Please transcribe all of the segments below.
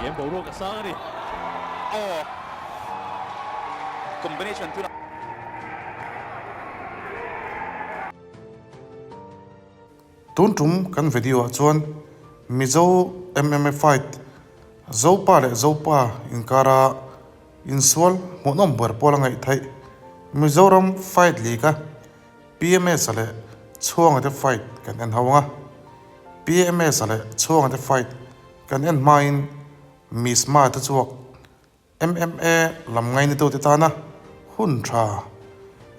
Game boruak a sang a ni. Aw combination thil. Tun tum kan video ah chuan Mizo MMA fight Zopa leh Zopa inkara insual hmuhnawm ber pawl a ngaih theih Mizoram Fight League a PMS-a leh Chhuanga te fight kan en ho ang a. PMS-a leh Chhuanga te fight kan en hmain Miss Ma te chuak MMA lam ngainatute tana hun tha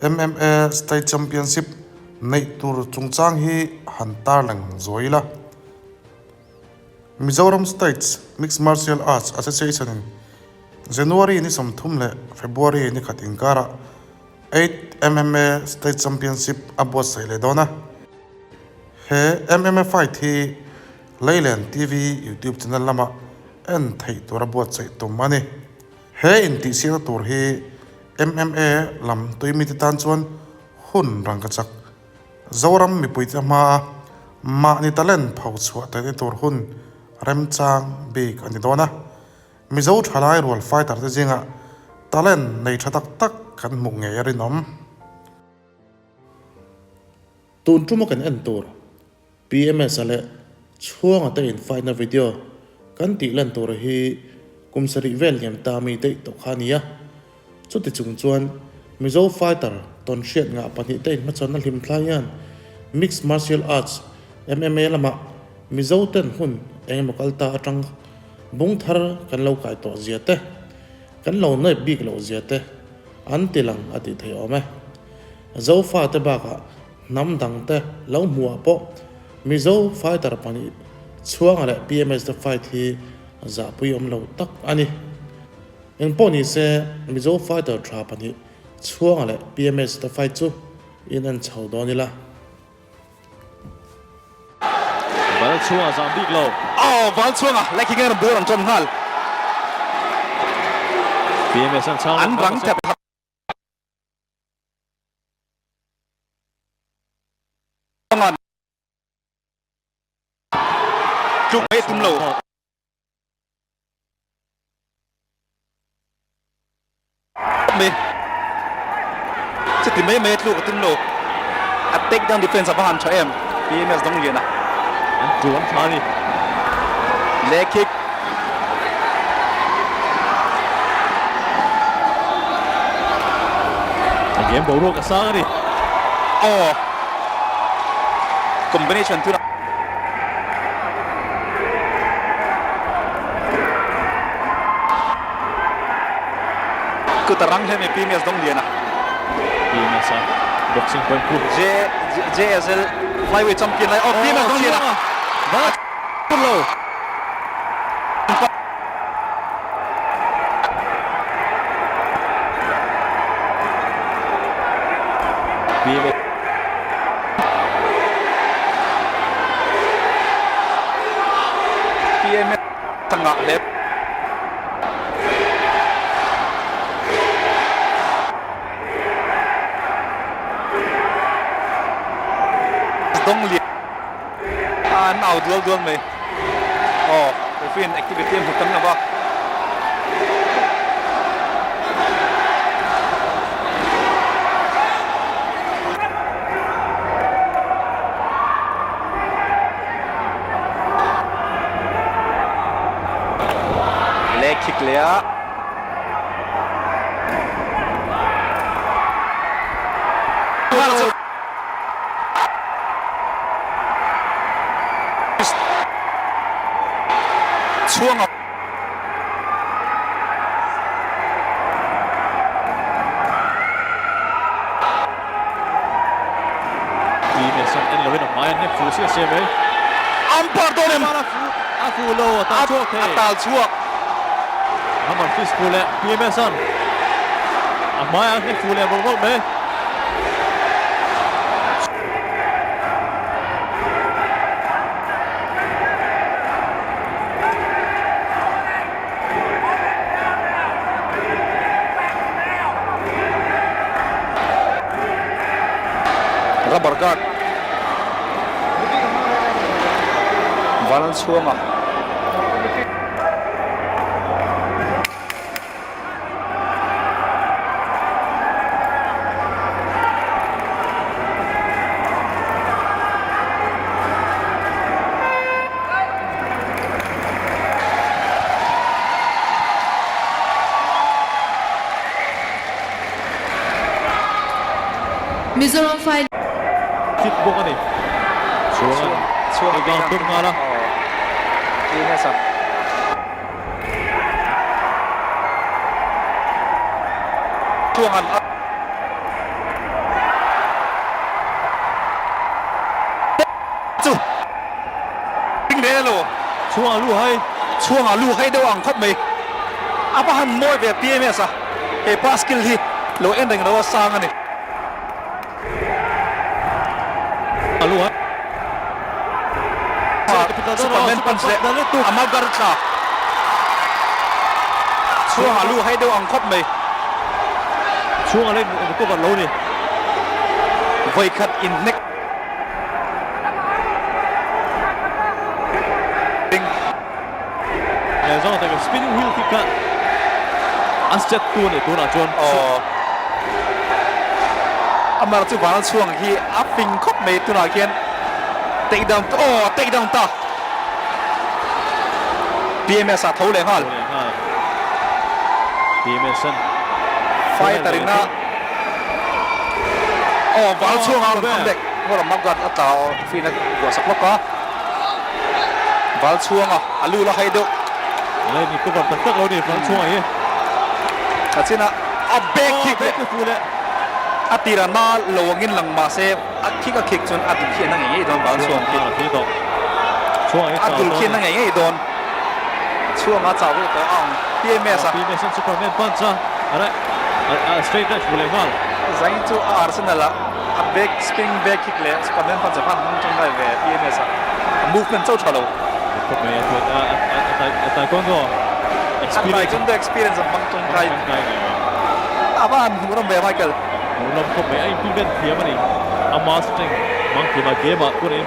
MMA State Championship neih tur chungchang hi han tarlang zuai ila. Mizoram States Mixed Martial Arts Association in January ni 30 leh February ni khat inkarah Eighth MMA State Championship a buatsaih leh dawn a. He MMA fight hi Leilen TV YouTube channel lamah en theih tura buatsaih tum a ni. He intihsiakna tur hi MMA lam tuimite tan chuan hun rangka chak Zoram mipuite hmaa mahni talent pho chhuah theihna tur hun remchang bik a ni dawn a. Mizo thalai rual fighter te zingah talent nei tha tak tak kan hmuh ngei a rinawm. Tun tuma kan en tur PMS-a leh Chhuanga te in fight na video kan tih lan tur hi kum sarih vel liam ta mi daih tawh kha a ni a. Chuti chung chuan Mizo fighter tawn hriat ngah pahnihte inhmachhawnna hlim thlai hian Mixed Martial Arts, MMA, lamah Mizo ten hun eng emaw kal ta atang bung thar kan lo kai tawh zia te, kan lo naip bik loh zia te an ti lang a tih theih awm e. Zofa te bakah hnam dang te lo hmuh ah pawh Mizo fighter pahnih Chhuanga leh PMS te fight hi zahpui awm lo tak a ni. Engpawh ni se, Mizo fighter tha pahnih Chhuanga leh PMS te fight chu in en chho dawn ila. Val Chhuanga zam bik lo. Aw, Val Chhuanga like hi nge rawn bur an ṭan nghal. PMS an chhang An rang tep. Tluk mai a tum lo. Mai chuti mai mai a tluk a tum lo a take down defense a va han tha em PMS dawng lian a an tuam tha a ni leg kick a game boruak a sang a ni aw combination thil Kut a rang hle mai PMS dawng lian a. PMS a boxing point khu. J JSL flyweight champion lai oh PMS dawng lian a. Va lo. PMS PMS tangah hle. Dawng lian an au dual dual mai. Aw, referee in activity a hmu tam lo va. Leg kick leh a. Chhuang a. PMS an en loin a hmai an hnek fuh siah siah mai. Umpire dawn em? A fuh lo, a tal chhuak thei. A tal chhuak. Hammer fist fuh leh PMS an a hmai an hnek fuh leh mawlh mawlh mai. Rubber guard Vanlalchhuanga. Mizoram Fight. Fit bawk a ni. Chhuang Chhuang takedown tum nghal a. PMS a. Chhuang an a. Chu. Ding reng alo. Chhuang a lu hai. Chhuang a lu hai deuh ang khawp mai. A va han mawi ve PMS a. He pa skill hi lo en reng lo a sang a ni. A lu hai. Superman punch leh a magar tla. Chhuang a lu hai deuh ang khawp mai. Chhuang a lei cover lo ni. Vawikhat inhnek. Zawng tak spinning wheel kick kha an step tu a ni tunah chuan. Aw. Amar chu van chhuang hi a fing khawp mai tunah khian take down aw take down ta. PMS a tho leh nghal. Tho leh nghal. PMS an fighter in a aw val chhuang a rawn come back. Hawla Magad a tla aw fina buah sak lawk a. Val chhuang a a lu la hai deuh. Lei ni cover tak tak lo ni val chhuang hi. A chin a a back kick leh a tir a na lo angin lang mah se a kick a kick chuan a dul khi a na ngei ngei dawn val chhuang khi. A dul khi a na ngei ngei dawn. Chhuang a chau reuh tawh ang PMS a. PMS an Superman punch a a straight right fuh leh nghal. Zain chu a Arsenal a a back spin back kick leh Superman punch a hman hmang tangkai ve PMS a a movement chauh tha lo. Khawp mai a a taekwondo experience. A taekwondo experience a hmang tangkai. A va han hmuh ram ve Michael. Hmuh ram khawp mai a implement thiam a ni. A mastering hmang thiam a game ah tuna in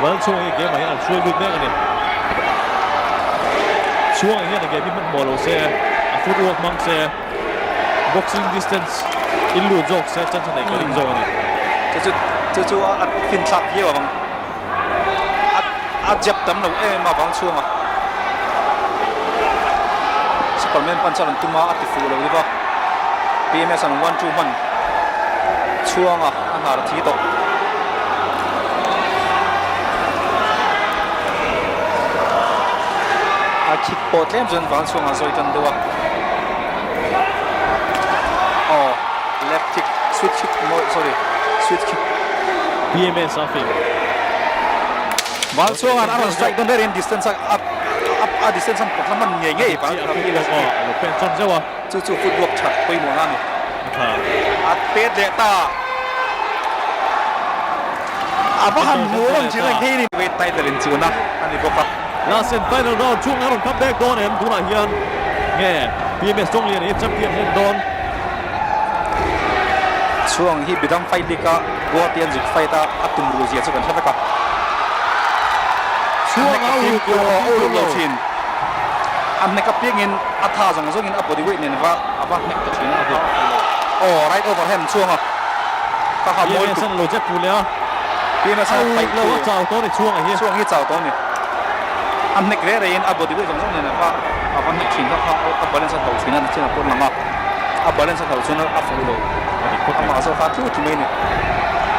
mal chhung hi game ah hian an hruai lut mek a ni. Chhuang hian a game hi hmanhmawh lo se, a footwork hmang se, boxing distance in lut zawk se chance a neih ka ring zawk a ni. Chu chu chu chu a fin thlak viau avang a a jab tam lo em em avang chhuanga Superman punch a rawn tum a, a ti fuh lo deuh a, PMS an one two hman chhuanga a hnar thi tawh. A khik pawh tlem chuan van chhuangah zawi tan deuh a. Aw left kick switch kick maw sorry switch kick. PMS a fing. Van chhuangah a rawn strike dawn ber in distance a a distance an pawt hman ngei ngei van PMS aw a lo pen chawn zeuh a. Chu chu footwork that pawimawh na a ni. A pet leh ta. A va han hmu reng thin ang hi ni. Weight title in chuna a ni bawk a. Last and final round chung a rawn come back dawn em tunah hian nge PMS Dawnglian hi champion hlen dawn. Chhuang hi bidang fight league a Guwahati an zuk fight a a tum ruh zia chu kan hre vek a. Chhuang a uluk lo a uluk lo thin. A hnek apiangin a tha zawng zawngin a body weight nen va a va hnek ta thin a. Aw right overhand chhuang a. Ka ha mawi tuk. Lo jab pu leh a. PMS a paih lo a chau tawh a ni chhuang a hi. Chhuang hi chau tawh a ni. A hnek reh reh in a body weight zawng zawng nen a va a va hnek thin kha kha a balance a hlo thin a nichin a pawn lang a. A balance a hlo chuan a fuh lo. Amah zawk kha thu thu mai a ni.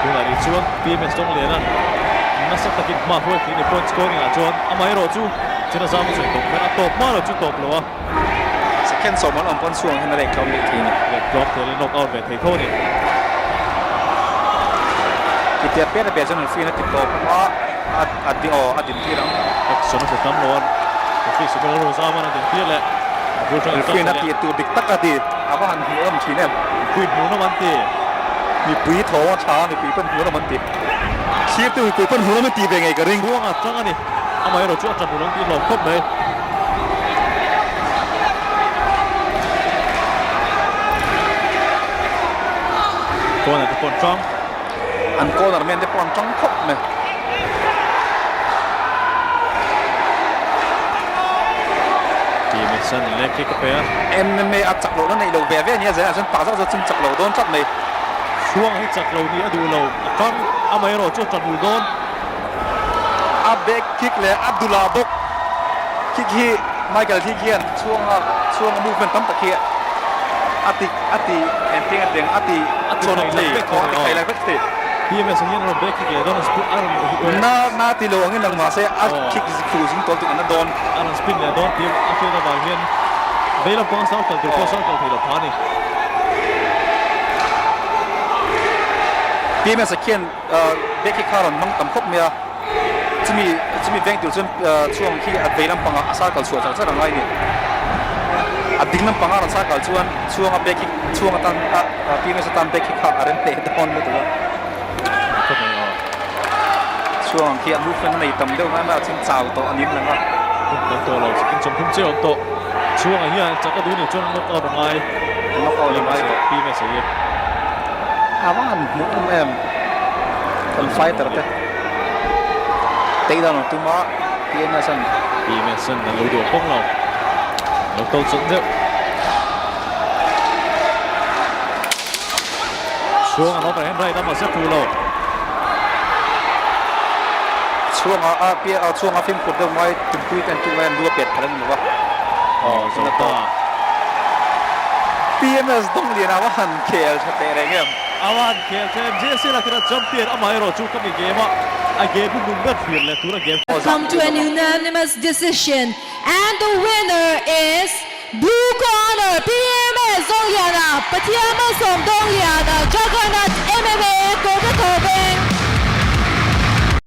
Tunah ni chuan PMS Dawnglian a nasa takin hma hruai thei a ni point scoring ah chuan amaherawh chu china zam a sawi tawp khan a tawp hma lo chu tawp lo a. Second sawm an awm pawn chhuang hian a leh tlawm leh thei a ni. Leh tlawm thei a ni, knock out ve thei tho a ni. Kitia pet a pe chuan referee in a ti tawp a, a a aw a din tir ang. Action a hre tam lo a, referee Samuel Rozaman a din tir leh. A bul tang in Referee in a tih tur dik tak a ti, a va han hmuh awm thin em. Mipui hmuh nawm an ti. Mipui tho a tha, mipui pawn hmuh nawm an ti. Thirtu mipui pawn hmuh nawm an tih ve ngei ka ring. Huang a tang a ni. Amaherawh chu a tan ulawng tih hlawm khawp mai. Corner te pawh an tang. An corner men te pawh an tang khawp mai. Team in left kick a pe a. MMA a chak lohna neih lo ve ve a nia zaiah chuan tak zauh zauh chuan chak lo dawn tlat mai. Chhuang hi chak lo nih a duh lo. A tang amaherawh chu a tan ul dawn. A back kick leh a dula bawk kick hi Michael hi khian chhuanga chhuanga movement tam tak hi a ti a ti engtiang a teng a ti. A ti khailak vek thei a ni. Vek thei. PMS ah hian a rawn back kick leh dawn a a rawn Na na ti lo angin lang mahse a kick fuh zing tawl tuk an na dawn. A rawn spin leh dawn tih a hriat avang hian veilam panga circle tur pawh circle thei lo pha a ni. PMS ah khian back kick kha a rawn hmang tam khawp mai a, chumi chumi veng tur chuan chhuang khi a veilam pangah a circle chhuah char char a ngai a ni. A ding lam panga a rawn circle chuan chhuanga back kick chhuang atan a PMS atan back kick kha a rem hle dawn lutuk a. Chhuang ang khi a movement a nei tam deuh ngai mai a chuan chau tawh a nim lang a. Hun tam tawh lo, second 30 chiah a awm tawh. Chhuangah hian chak a duh nih chuan knock out a ngai. Knock out a ngai tawh. PMS a hi. A va han hmuh awm em kan fighter te. Takedown an tum a PMS an. PMS an lo duh pawng lo. Lo kal chawlh deuh. Chhuang an overhand right a mahse a fuh lo. Chhuanga a piah a chhuanga fimkhur deuh ngai tumpui te an tuk lai an lu a pet khalh a ni lo va. Aw zo ta. PMS Dawnglian a va han khel tha teh reng em. A va han khel tha em. JC Lakira champion amaherawh chu ka mi game a a game hi nung ber thlir leh tura game. Come to an unanimous decision and the winner is Blue Corner PMS Dawngliana Pathian Malsawm Dawngliana Juggernaut MMA Kawrte Thawveng.